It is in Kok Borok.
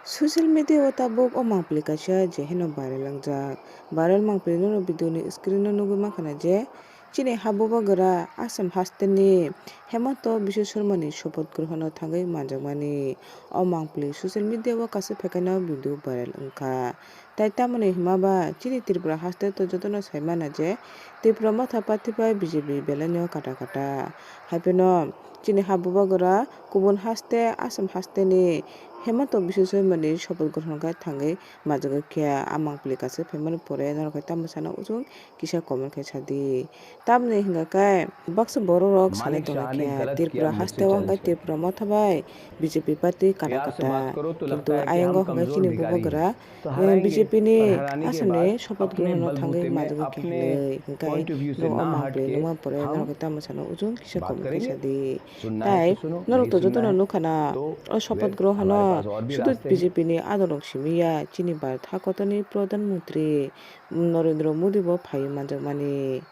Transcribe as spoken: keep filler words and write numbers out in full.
Social media o tabuk o mangpili kaisa je heno viral wngjak. Viral mangpili norok video ni screen o nugwi mankha na je chini ha bubagra Assam haste ni Hemanta Biswa Sarma ni sopoth grohono thangwi manjakmani. O mangpili social media o kaisa phaikhaino video viral wngkha. Tai tamoni hwnba ba chini Tripura haste to jotono sai mano je Tipra Motha Party bai B J P belai no kata kata. Haiphano chini ha bubagra kubun haste Assam haste ni Hemanta Biswa Sarma ni sopoth grohon khe thangwi majagwi khe a mangpili kaisa phaimani pore norok hai tamo sana uchung kisa comment khai sadi. Tamni hwnga khe baksa borok rok sanai tongkha Tripura haste o hwnga Tripura Motha bai B J P party kata kata. Kintu ayang o hwnga chini bubagra B J P ni Assam ni sopoth grohono thangwi majagwi khe hinwi hwnkhe no o mangpili nungma pore norok tamo sana uchung kisa comment khai sadi. Tai norok to jotono nukha na o sopoth grohono sudu B J P ni adolong simi ya chini Bharat hakotorni Pradhan Mantri Narendra Modi bo phaiwi manjakmani.